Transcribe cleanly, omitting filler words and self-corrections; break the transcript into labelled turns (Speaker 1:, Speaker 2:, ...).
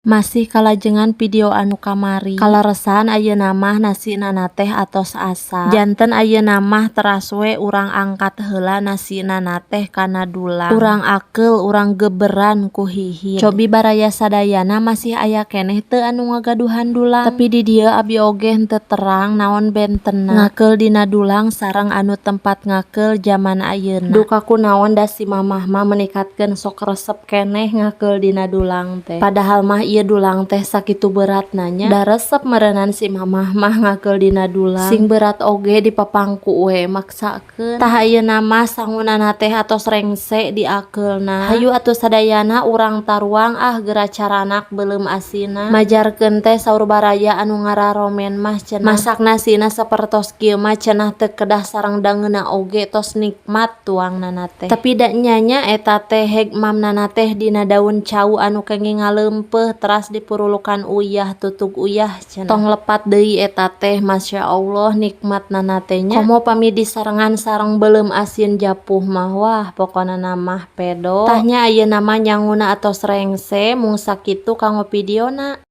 Speaker 1: Masih kalajengan video anu kamari. Kaleresan ayeuna mah nasina teh atos asak. Janten ayeuna mah teras we urang angkat heula nasina teh kana dulang. Urang akeul, urang geberan ku hihid. Cobi baraya sadayana, masih aya keneh teu anu ngagaduhan dulang? Tapi di dieu abi oge henteu terang naon bentenna ngakeul dina dulang sareng anu tempat ngakeul jaman ayeuna. Duka kunaon da si mamah mah menikatkeun sok resep keneh ngakeul dina dulang teh. Padahal mah ieu dulang teh sakitu beratna nya. Da resep meureunan si mamah mah ngakeul dina dulang. Sing berat oge dipapangku we maksakeun. Tah, ayeuna mah sangunana teh atos rengse diakeulna. Hayu atuh sadayana urang taruang ah, geura caranak beuleum asinna. Majarkeun teh saur baraya anu ngararomen mah cenah. Masak nasina sapertos kieu mah cenah teu kedah sareng dangeuna oge tos nikmat tuangnana teh. Tapi da nya nya eta teh hegmamnana teh dina daun cau anu kenging ngaleungpeuh, teras dipurulukan uyah, tutug uyah cenah. Tong lepat deui eta teh, Masya Allah, nikmatna teh nya. Komo pami disarengan sareng beuleum asin japuh mah, wah, pokona mah pedo. Tah nya, ayeuna mah nyanguna atos rengse, mung sakitu kanggo videona.